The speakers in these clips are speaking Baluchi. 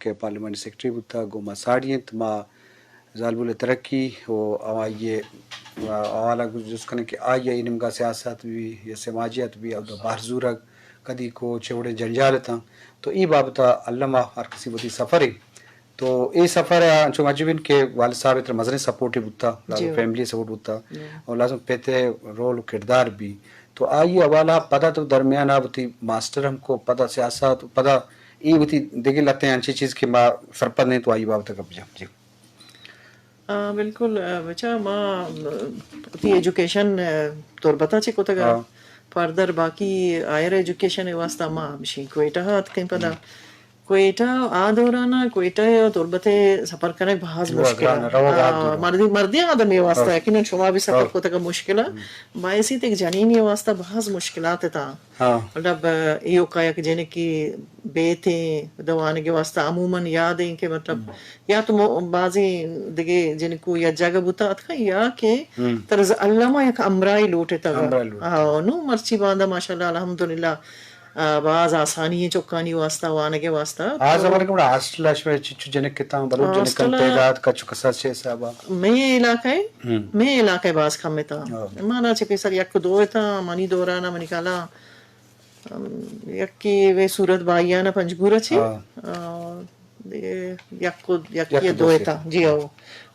کہ پارلیمانی سیکرٹری بوتگ، گوں ما ساڑی انت۔ ما زالبول ءِ ترقی و آئی ءِ حوالہ ءَ جست کنیں کہ آئی ءِ اے نیمگا سیاست بی یا سماجیات بی، اودا بہر زورگ کدی کو، چے وڑیں جنجال اتاں۔ تو اے بابت ءَ الم ءَ ہر کسی وتی سفرے۔ تو اے سفر ءَ انچو واجب انت کہ والد صاحب ءِ ترا مزنیں سپورٹے بوتا، لازم جی۔ فیملی سپورٹ بوتا، جی۔ اور لازم پت ءِ رول و کردار بی۔ تو آئی حوالہ پدا تو درمیان ءَ وتی ماسٹر ہم کو، پدا سیاست، پدا اے وتی دگہ لہتیں انچیں چیز کہ ما سرپد نہ ایں، تو آئی بابت ءَ گپ جن۔ جی۔ آ، بالکل، آ، بچا ما، آ، وتی ایجوکیشن، آ، تربت ءَ چہ کتگ ءَ۔ ہاں۔ فردر باقی ہائر ایجوکیشن ءِ واسطہ ما ہمشی کوئٹہ ءَ اتکیں پدا۔ ہم۔ کوئٹہ آ دوران ءَ کوئٹہ ءَ تربت ءَ سفر کنگ بہت مشکل گران ءَ۔ روگ آ آ، دور۔ مردی، مردی آدمی واسطہ ہاں۔ یقیناً شما بھی سفر ہاں۔ کتگ ءَ مشکل ءَ۔ ہم۔ باعث ایت ایک جنینی واسطہ بہت مشکلات اتاں۔ ہاں۔ مطلب، ایوکا یک جنکے بیت ایں، دو وانگ ءِ واسطہ عموماً یاد ایں کہ مطلب، ہم۔ یا تو مو-، بازیں دگہ جنکو یا جاگہ بوتا اتکا یا کہ ہم۔ طرز الما یک ہمراہی لوٹتگ۔ ہمراہی لوٹتگ۔ ہاں، نو مرچی باندا ماشاءاللہ الحمدللہ، آ، باز آسانی ایں چکانی واسطہ، وانگ ءِ واسطہ۔ آ تو زمانگ ءَ گڑا ہاسٹل ءَ شمئے چچو جنک اتاں، بلوچ جنکانی ہاسٹل ءَ تعداد کچ و کساس چے حساب ءَ؟ مئے علاقہ ءَ، ہم۔ مئے علاقہ ءَ باز کم اتاں۔ ہاں۔ مانا چہ پیسر یک دو اتاں، منی دوران ءَ منی خیال ءَ ام، یکے وے صورت بائیان ءَ پنجگور ءَ چی؟ ہاں۔ آ، دگہ یک و، یکے یک دو دو سے۔ اتاں۔ جی ہو،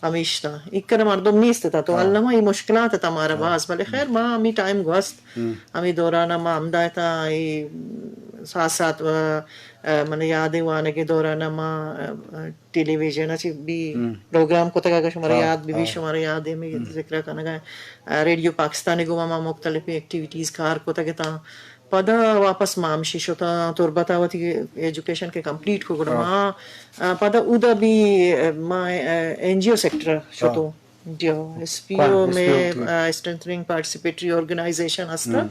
ہمیش تاں۔ ایکر مردم نیست اتاں، تو ہاں۔ الما اے مشکلات اتاں مارا ہاں۔ باز، بلے خیر ما ہمے ٹائم گوست۔ ہم۔ ہمے دوران ءَ ما ہمدا اتاں، اے ساتھ ساتھ، آ، آ، من یاد ایں وانگ ءِ دوران ءَ ما، آ، آ، ٹیلی ویژن ءَ چی بھی ہم۔ پروگرام کتگ، اگر شمارا ہاں، یاد بھی، بھی ہاں۔ شمارا یاد ایں، ہمے ہم۔ ذکر کنگ ءَ۔ آ، ریڈیو پاکستان ءَ گوما ما مختلف ایکٹیویٹیز کار کتگ اتاں۔ پدا واپس ما ہمشی شتاں تربت ءَ وتی ایجوکیشن کہ کمپلیٹ کو گڑا ہاں۔ ما، آ، پدا اودا بھی، آ، ما، آ، این جی او سیکٹر شتوں۔ ہاں۔ جی ہاں، ایس پی او کون؟ ایس پی او میں، کی؟ آ، اسٹرینتھننگ پارٹیسپیٹری آرگنائزیشن ہستا۔ ہم۔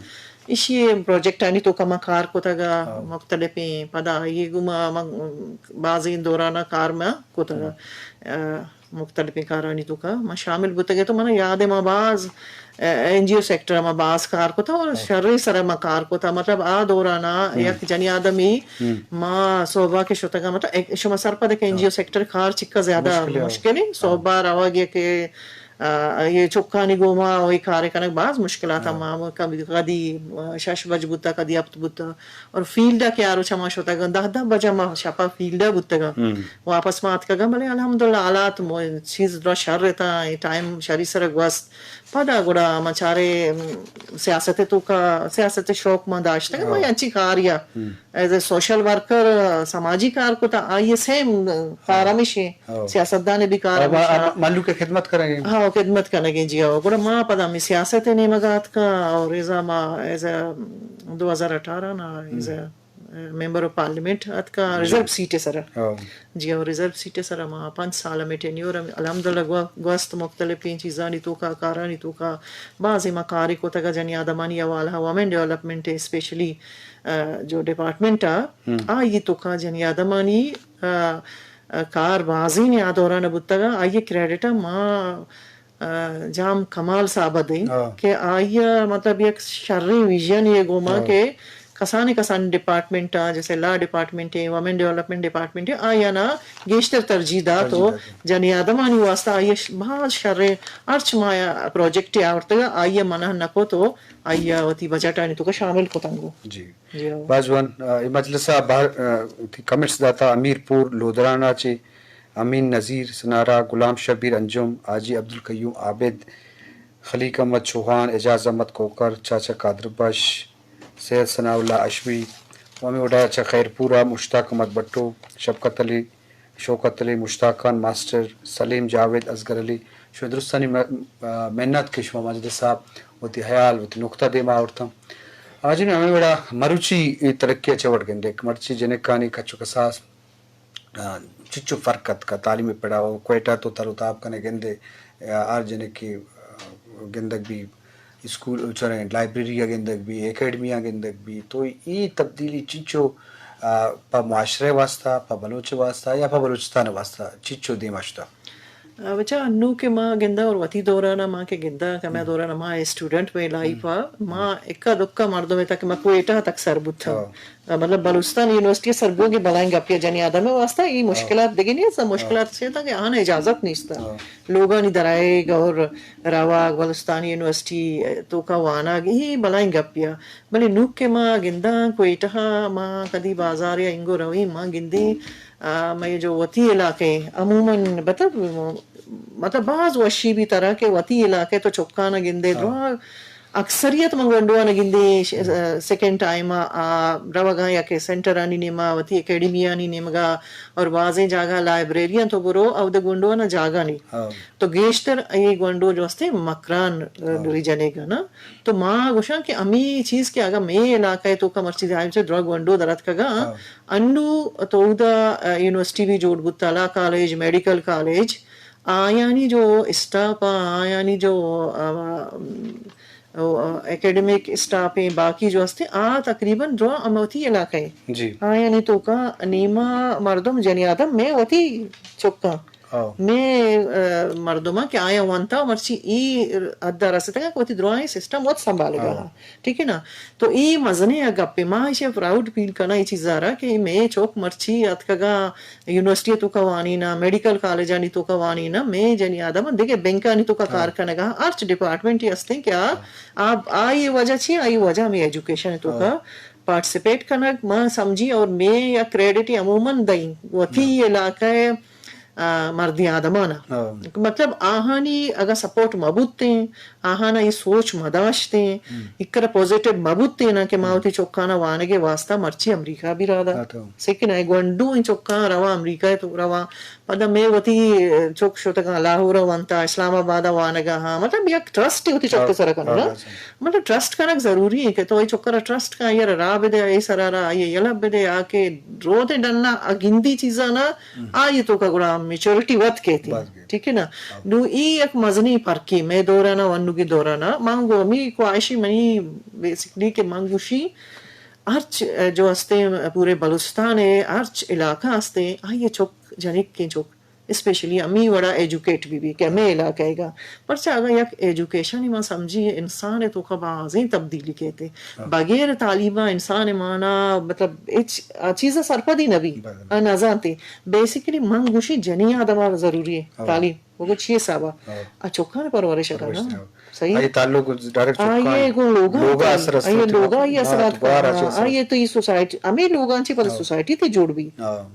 ایشی پروجیکٹ آنی توکا ما کار کتگ ءَ ہاں۔ مختلفیں پدا آئی گوما ما بازیں دوران ءَ کار ما کتگ ءَ۔ ہم۔ آ، مختلفیں کارانی توکا ما شامل بوتگ ءَ، تو منا یاد ایں ما باز، آ، این جی او سیکٹر ءَ ما باز کار کتا اور ہاں۔ شریں سر ءَ ما کار کتا، مطلب آ دوران ءَ ہم۔ یک جنی آدمی ہم۔ ما صحب ءَ کہ شتگ ءَ، مطلب ایک، شما سرپد کہ این جی او ہاں۔ سیکٹر کار چکا زیادہ مشکل ہے۔ مشکل ایں، ہاں۔ صحب ءَ روگ ءَ کہ، آ، اے چکانی گوما اے کار کنگ باز مشکلات ہاں۔ ما کبھی کدی شش بج بوتا، کدی ہپت بوتا۔ اور فیلڈ ءَ کہ آ روچ ءَ ما شتگ آں، دہ دہ بجہ ما شپ ءَ فیلڈ ءَ بوتگ آں۔ ہم۔ واپس ما اتکگ آں، بلے الحمدللہ حالات مو-، چیز درا شر اتاں، اے ٹائم شری سر ءَ گوست۔ پدا گڑا ما چارے، ام، سیاست ءِ توکا، سیاست ءِ شوق ما داشتگ، ما ہاں۔ انچی کاریا، ہم۔ ایز اے سوشل ورکر، سماجی کار کتا، آئی ءِ سیم کار ہاں۔ ہمیشی ہاں۔ سیاستدان ءِ بھی کار ہاں، ما-، ہمیشی۔ ما-، مہلوک ءِ خدمت کنگی۔ ہاں، خدمت کنگی، جی ہاں۔ گڑا ما پدا ہمے سیاست ءِ نیمگا اتکا اور ایزا ما ایز اے دو ہزار اٹھارہ نا، ہم۔ As a member of parliament اتکا جی۔ ریزرو سیٹ ءِ سرا۔ ہاں۔ جی، اور ریزرو سیٹ ءِ سرا ما پنچ سال ہمے ٹینیور ہم الحمدللہ گوا-، گوست مختلفیں چیزانی توکا، کارانی توکا، بازیں ما کارے کتگا جنی آدمانی حوالہ، وومن ڈیولپمنٹ اسپیشلی، آ، جو ڈپارٹمنٹ آ، ہم۔ آئی توکا جنی آدمانی، آ، آ، کار بازیں آ دوران بوتگا، آئی کریڈٹ ما آ، جام کمال صاحب ءَ دیں ہاں۔ کہ آئی ءَ مطلب یک شریں ویژن یے گوما ہاں۔ کہ کسانیں کسانیں ڈپارٹمنٹ آ، جیسے لا ڈپارٹمنٹ ہے، وومن ڈیولپمنٹ ڈپارٹمنٹ ہے، آئی ءَ نا گیشتر ترجیح دات ترجیح و دات۔ جنی آدمانی واسطہ آئی ءَ ش-، بہت شریں، ہرچ ما پروجیکٹ آورتگ آئی ءَ منع نہ کت و آئی ءَ وتی بجٹ آنی توکا شامل کتنگو۔ جی۔ جی ہاں۔ باز وان، آ، اے مجلس ءَ بہر، آ، وتی کمنٹس داتا امیر پور لودران ءَ چہ امین نذیر سنارا، غلام شبیر انجم، حاجی عبدالقیوم عابد، خلیق احمد چوہان، اعجاز احمد کوکر، چاچا قادر بخش، سید ثناء اللہ ہاشمی، و ہمے وڑا چہ خیرپور ءَ مشتاق احمد بٹو، شفقت علی، شوکت علی، مشتاق خان ماسٹر، سلیم جاوید، اصغر علی، شما درستانی م-، آ، منت کہ شما مجلس ءَ وتی حیال، وتی نکتہ دیما آورتاں۔ حاجی، ہمے وڑا مروچی اے ترقی ءَ چہ وڑ گندے، مرچی جنکانی کچ و کساس آ، چچو فرق اتکا تعلیم ءِ پڑا و کوئٹہ تو تر و تاب کنے گندے، آ، ہر جنکے، آ، گندگ بی اسکول، چرے لائبریری ءَ گندگ بی، اکیڈمی ءَ گندگ بی، تو اے تبدیلی چچو، آ، پہ معاشرہ ءِ واسطہ، پہ بلوچ ءِ واسطہ یا پہ بلوچستان ءِ واسطہ چچو دیما شتا؟ آ، بچا، انو کہ ما گندا اور وتی دورانا ما کہ گندا کہ ما دورانا ما اسٹوڈنٹ میں لائف آ، ما اکا دکا مردم تا کہ ما کوئٹہ تک سر بوتا۔ آ، مطلب بلوچستان یونیورسٹی سر بوگی بلائیں گپیا جنی آدم واسطہ ای مشکلات دگی نہیں، سا مشکلات سے تا کہ آنا اجازت نہیں ستا۔ لوگانی درائے اور رواگ بلوچستان یونیورسٹی تو کا وانا ہی بلائیں گپیا۔ بلے نوک کہ ما گنداں کوئٹہ ء ما کدی بازار یا انگو رویں، ما گندیں، آ، مئے جو وتی علاقہ عموماً، مطلب، مطلب باز وشی بی ترا کہ وتی علاقہ تو چکاں نہ گندے، درا اکثریت من گونڈواں نہ گندیں، ش-، سیکنڈ ٹائم آ، آ، روگاں یا کہ سینٹرانی نیما، وتی اکیڈمیانی نیمگا اور بازیں جاگہ لائبریریاں تو برو، او دے گونڈواں نہ جاگہ نہیں۔ تو گیشتر اے گونڈو جو ہستے مکران، آ، ریجنے گا نا۔ تو ما گوشاں کہ ہمے چیز کہ اگاں مئے علاقہ ء توکا مرچی ظاہر چہ درا گونڈو در اتکگاں، انو تو اودا، آ، یونیورسٹی بھی جوڑ بوتا، لا کالج، میڈیکل کالج، آیانی جو اسٹاف آ، آیانی جو، آ، او، آ، اکیڈمک اسٹاف ہیں، باقی جو ہستے، آ تقریباً درا ہم وتی علاقہ ہیں۔ آیانی توکا نیما مردم جنی آدم میں وتی چکاں۔ مئے، آ، مردماں کہ آیاں ونتا مرچی ای حد ء رستگاں کہ وتی درائیں سسٹم وت سنبھالگا ہاں۔ ٹھیک ہے نا؟ تو ای مزنیں ء گپے، ما ایشی پراؤڈ فیل کناں ای چیزا را کہ مئے چوک مرچی اتکگاں یونیورسٹی توکا وانیناں، میڈیکل کالجانی توکا وانیناں، مئے جنی آدم دگہ بینکانی توکا کار کنگا، ہرچ ڈپارٹمنٹ ہستیں کہ آ، آ، آئی وجہ چی؟ آئی وجہ ہمیں ایجوکیشن توکا پارٹیسپیٹ کنگ، ما سمجھی اور مئے یا کریڈٹ عموماً دیں وتی علاقہ آ، مردیں آدمانا۔ مطلب، آہانی اگاں سپورٹ مہ بوتیں، آہانا اے سوچ مہ داشتیں، اکرا پوزیٹیو مہ بوتیں نا کہ ما وتی چکانا وانگے واسطہ مرچی امریکہ بھی رادا۔ سیکن اے گونڈو ایں چکاں رواں امریکہ تو رواں۔ پدا مئے وتی چک شتگاں لاہور ونتا، اسلام آباد وانگا ہاں۔ مطلب، یک ٹرسٹ وتی چک سر کنگا۔ مطلب، ٹرسٹ کنگ ضروری ہے کہ تو اے چکرا ٹرسٹ کن، آئی را راہ بدے، اے سرا را آئی یلہ بدے، آ کہ رودے ڈنا آ گندی چیزانا، آئی توکا گڑا میچورٹی وت کیتی۔ ٹھیک ہے نا؟ نو ای یک مزنی فرقی مئے دورانا و انوگی دورانا۔ من گو ہمی خواہشی منی بیسکلی کہ من گوشی ہرچ جو ہستے پورے بلوچستان ہے، ہرچ علاقہ ہستے، آئی چک، جنک کے چک، اسپیشلی ہمی وڑا ایجوکیٹ بی بی کہ ہمے علاقہ گا۔ پرچہ اگاں یک ایجوکیشن ما سمجھی انسان توکا بازیں تبدیلی کیتے۔ بغیر تعلیم انسان مانا مطلب ہچ چیز سرپدی نہ بی، نہ زانتے۔ بیسیکلی من گوشی جنی آدم ضروری ہے تعلیم۔ وہ چی حسابا؟ آ چکان پرورش کرنا۔ صحیح۔ آئی تعلق ڈائریکٹ آئی چکان۔ گو لوگا لوگا تئی، اثر است آئی تو لوگا آئی اثرات آئی تو ای سوسائٹی، ہمیں لوگاں چی پتہ سوسائٹی تے جوڑ بی۔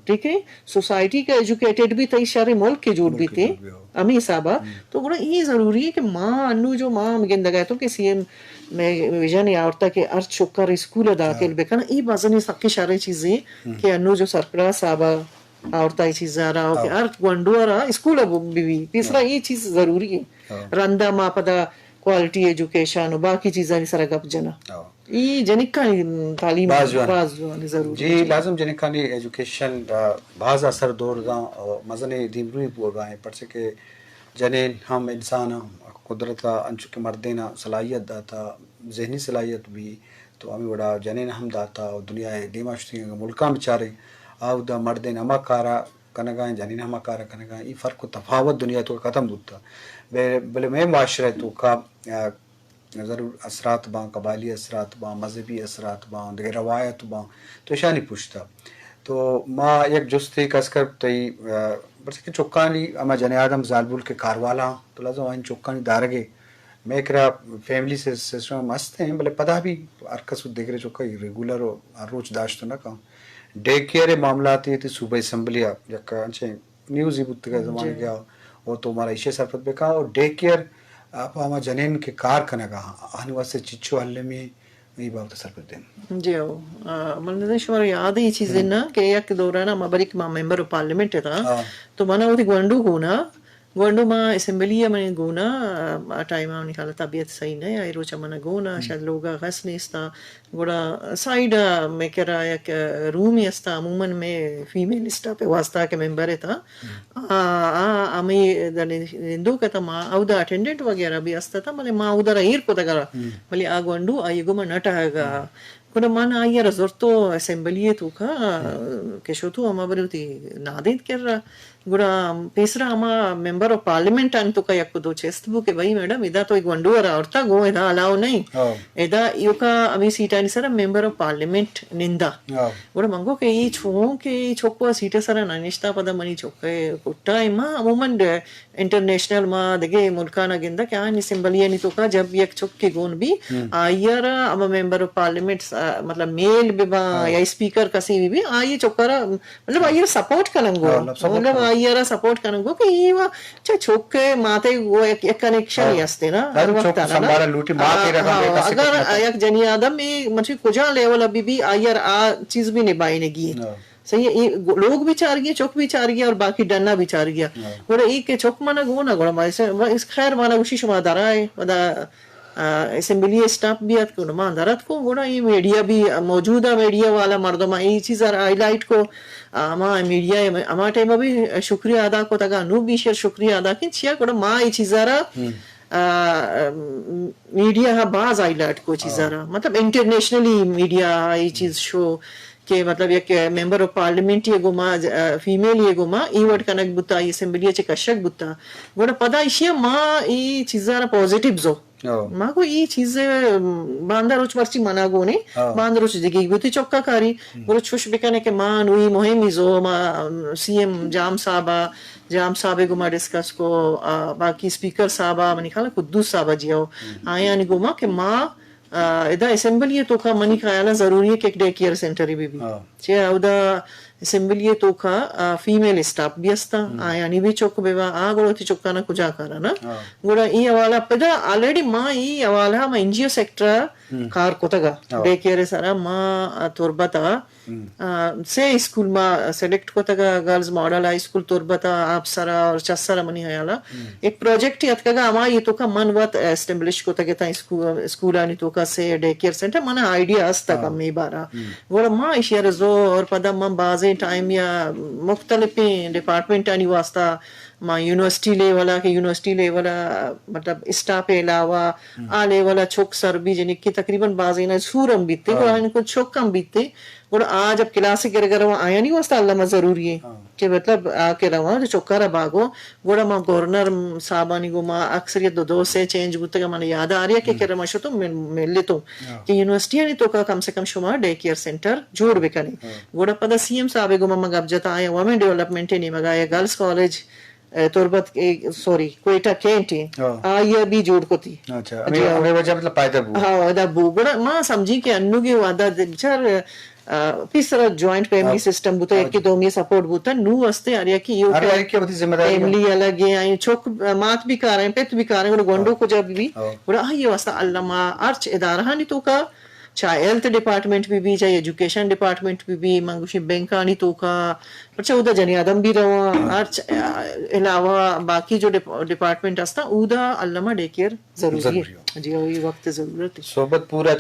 ٹھیک ہے؟ سوسائٹی کا ایجوکیٹڈ بھی تئی شر ملک کے جوڑ بھی تے۔ ہمیں حسابا۔ تو گڑا یہ ضروری ہے کہ ماں انو جو ماں ہم گندگا تو کہ سی ایم میں ویژن یا آورتا کہ ہر چکر اسکول داخل بکن، یہ بازنی سکی شر چیزیں کہ انو جو سرپرا صاحبہ آورتا یہ چیز را کہ ہر گونڈو را اسکول بی بی۔ پیسرا یہ چیز ضروری ہے۔ رندا ما پدا کوالٹی ایجوکیشن و باقی چیزانی سرا گپ جنا۔ ای جنکانی تعلیم باز جوان۔ باز جوان ضروری جی، ہے۔ لازم جنکانی ایجوکیشن، آ، باز اثر دور داں و مزنیں دیمروی بوگا ہیں، پرچہ کہ جنین ہم انسان ہم قدرت ء انچو کہ مردین ء صلاحیت داتا، ذہنی صلاحیت بھی، تو ہمیں وڑا جنین ہم داتا و دنیا ء دیما شتگیں ملکاں بچاریں، آودا مردین ہما کارا کنگا ہیں، جنین ہما کارا کنگا ہیں، ای فرق و تفاوت دنیا تو ختم بوتا۔ بے-، بلے مئے معاشرہ تو کا، آ، ضرور اثرات باں، قبائلی اثرات باں، مذہبی اثرات باں، دگہ روایت باں، تو اشانی پشتا۔ تو ما یک جستے کس کر تئی، آ، پرچہ کہ چکانی ہما جن آدم زالبول کے کاروالا، تو لازم آئین چکانی دارگے۔ مئے کرا فیملی سے-، سسٹم ہم ہست ہیں، بلے پدا بھی ہر کس دگرے چکا ریگولر و ہر روچ داشت نہ کن۔ ڈے کیئر معاملات یہ تھی صوبہ اسمبلی آ، یک انچیں نیوز ہی بوتگ ء زمانگ ء، او تو مارا ایشی سرپد بکا، او ڈے کیئر، آ، پہ ہما جنین کہ کار کنگا، آہانی واسطے چچو المی، ای بابت سرپد دین۔ جی او، آ، من نزان شمارا یاد ہے یہ چیزیں نا کہ یک دورانا ما بریک ما ممبر پارلیمنٹ تھا، تو منا وتی گونڈو گونا، گونڈو ما اسمبلی ء من گونا، آ، آ ٹائم ء منی خیال ء طبیعت صحیح نہ، آئی روچ ء من گونا، شاید لوگ ء کس نیستا، گڑا سائیڈ ء مئے کرا یک رومے است، عموماً مئے فیمیل اسٹاف ء واسطہ کہ ممبر ات، آ، آ، ہمے در نندوک ات، ما اودا اٹینڈنٹ وغیرہ بھی است ات، بلے ما اودا را ایر کتگ ء، بلے آ گونڈو آئی گوما نہ ٹہگ ء۔ گڑا من آئی ء را زرت و اسمبلی ء توکا کہ شتو ہما برے وتی نادینت کر ء۔ گڑا پیسرا ہما ممبر آف پارلیمنٹ آنی توکا یک دو چست بو کہ بھئی میڈم، ادا تو گونڈو ءَ را آورتا، گوں ادا الاؤ نہیں۔ ہاں۔ ادا ایوکا ہمے سیٹانی سرا ممبر آف پارلیمنٹ نندا۔ ہاں۔ گڑا من گو کہ ای چون کہ ای چک وا سیٹ ءِ سرا نہ نشتا، پدا منی چک ءِ کٹا، ما عموماً انٹرنیشنل ما دگہ ملکانا گندا کہ آنی اسمبلی آنی توکا جب یک چکے گون بی، ہم۔ آئی ءَ را ہما ممبر آف پارلیمنٹ، آ، مطلب میل بہ باں، ہاں۔ یا اسپیکر کسے بہ بی، آئی چکا را مطلب آئی ءَ سپورٹ کنگ ءَ۔ ہاں، مطلب سپورٹ مطلب کنگ۔ آئی ءَ را سپورٹ کنگ ءَ کہ اے وا چہ چک ءِ مات ءِ گوں یک، یک کنیکشن ہاں۔ ہستے نا، ہر ہر وقت چک آنا نا۔ سنبھالا لوٹی، مات ءَ را ہاں، ہم ہاں، اگر سکت نہ یک جنی آدم اے مرچی کجا لیول ءَ بی بی، آئی ءَ را آ چیز بھی نبھائینگی ہے۔ ہاں۔ صحیح ہے، اے لوگ بھی چار گیا، چک بھی چار گیا اور باقی ڈنا بھی چار گیا۔ ہاں۔ گڑا اے کہ چک منا گونا گڑا ما اس، اس خیر منا گوشی شما درائے، پدا آ، اسمبلی اسٹاف بھی اتکو، نما اندر اتکو، گڑا اے میڈیا بھی، موجودہ میڈیا والا مردم اے چیز ءَ ہائی لائٹ کو، آ، ہما میڈیا ءَ ہما ٹائم بھی شکریہ ادا کو تگا، نو بھی شر شکریہ ادا کن چیا گڑا ما اے چیز ءَ را، ہم۔ آ، میڈیا ءَ باز ہائی لائٹ کو چیز ءَ را، ہاں۔ مطلب انٹرنیشنلی میڈیا اے چیز شو کہ مطلب یک ممبر آف پارلیمنٹ یہ گوما، آ، فیمیل یہ گوما، ای وڈ کنگ بوتا، اے اسمبلی چہ کشگ بوتا۔ گڑا پدا ایشی ما اے چیز ءَ را پازیٹیو زو۔ ہاں۔ ما گو اے چیز، ام، باندا روچ مرچی منا گونے، ہاں۔ باندا روچ دگہ بوتی چکا کاری۔ ہم۔ گڑا چوش بکنے کہ ما نوی مہمی زو، ما، ام، سی ایم جام صاحب ءَ، جام صاحب ءَ گو ما ڈسکس کو، آ، باقی اسپیکر صاحب ءَ، منی خیال ءَ قدوس صاحب ءَ جی ہو۔ ہم۔ آیانی گو ما کہ ما، آ، ادا اسمبلی توکا منی خیال ءَ ضروری ہے کہ ایک ڈے کیئر سینٹر بھی بھی۔ ہاں۔ چہ اودا اسمبلی توکا، آ، فیمیل اسٹاف بھی ہستا، ہم۔ آیانی بھی چک بیوا، آ گڑا وتی چکانا کجا کارا نا۔ ہاں۔ گڑا ای حوالہ پدا آلریڈی ما ای حوالہ ما این جی او سیکٹر ہم۔ کار کتگا۔ ہاں۔ ڈے کیئر سرا ما، آ، تربت آ، ہم۔ آ، سے اسکول ما سلیکٹ کتگا، گرلز ماڈل ہائی اسکول تربت آ، آپ سرا اور چس سرا منی خیالا۔ ہم۔ ایک پروجیکٹ ہی اتکگا، ہما یہ توکا من وت اسٹیبلش کتگے تا اسکول، اسکولانی توکا سے ڈے کیئر سینٹر، منا آئیڈیا ہستا ہاں۔ کم اے بارا۔ ہم۔ گڑا ما ایشی ءَ را زور پدا ما بازیں ٹائم یا مختلفیں ڈپارٹمنٹانی واسطہ ما یونیورسٹی لیول ءَ کہ یونیورسٹی لیول ءَ مطلب اسٹاف ءِ علاوہ ہم۔ آ لیول ءَ چک سر بی جنک کہ تقریباً بازیں سور ہم بیتے، ہاں۔ گڑا ان کو چک ہم بیتے۔ گڑا آ جب کلاس گر گر آیانی واسطہ الما ضروری ہے ہاں۔ کہ مطلب آ کہ رواں جو چکا را باگو۔ گڑا ما گورنر صاحبانی گو ما اکثریت دو دو سے چینج بوتگ، من یاد آ رہی ہے کہ ہم۔ کرا ما شتوں مل-، ملتوں ہاں۔ کہ یونیورسٹی آنی توکا کم سے کم شما ڈے کیئر سینٹر جوڑ بکنے۔ ہاں۔ گڑا پدا سی ایم صاحب گو ما گپ جتا آیا وومن ڈیولپمنٹ نیمگا یا گرلز کالج، اے، تربت، اے، سوری، کوئٹہ کینٹ ہے۔ ہاں۔ آئی بھی جوڑ کتی۔ اچھا، جی ہمیں، ہاں۔ ہمیں وجہ مطلب فائدہ بو۔ ہاں، فائدہ بو۔ گڑا ما سمجھی کہ انو کے وعدہ دے، بچار، آ، پیسرا جوائنٹ فیملی ہاں۔ سسٹم بوتا، ہاں۔ یکی دومی سپورٹ بوتا، نو واسطے ہر یکی یو ہر یکی وتی ذمہ داری فیملی الگ ہے، آئی چوک، آ، مات بھی کار ہیں، پت بھی کار ہیں، گڑا گونڈو ہاں۔ کو جب بھی، ہاں۔ گڑا آئی واسطہ الما ہرچ ادارہ ہانی توکا، چاہے ہیلتھ ڈپارٹمنٹ بھی بھی، چاہے ایجوکیشن ڈپارٹمنٹ بھی بھی، من گوشی بینکانی توکا، پرچہ اودا جنی آدم بھی رواں، ہاں۔ ہرچ، آ، علاوہ باقی جو ڈپ-، ڈپارٹمنٹ ہستا، اودا الما ڈے کیئر ضروری ضروری ہے۔ ہو۔ جی، وہی وقت ضرورت ہے۔ صحبت پورا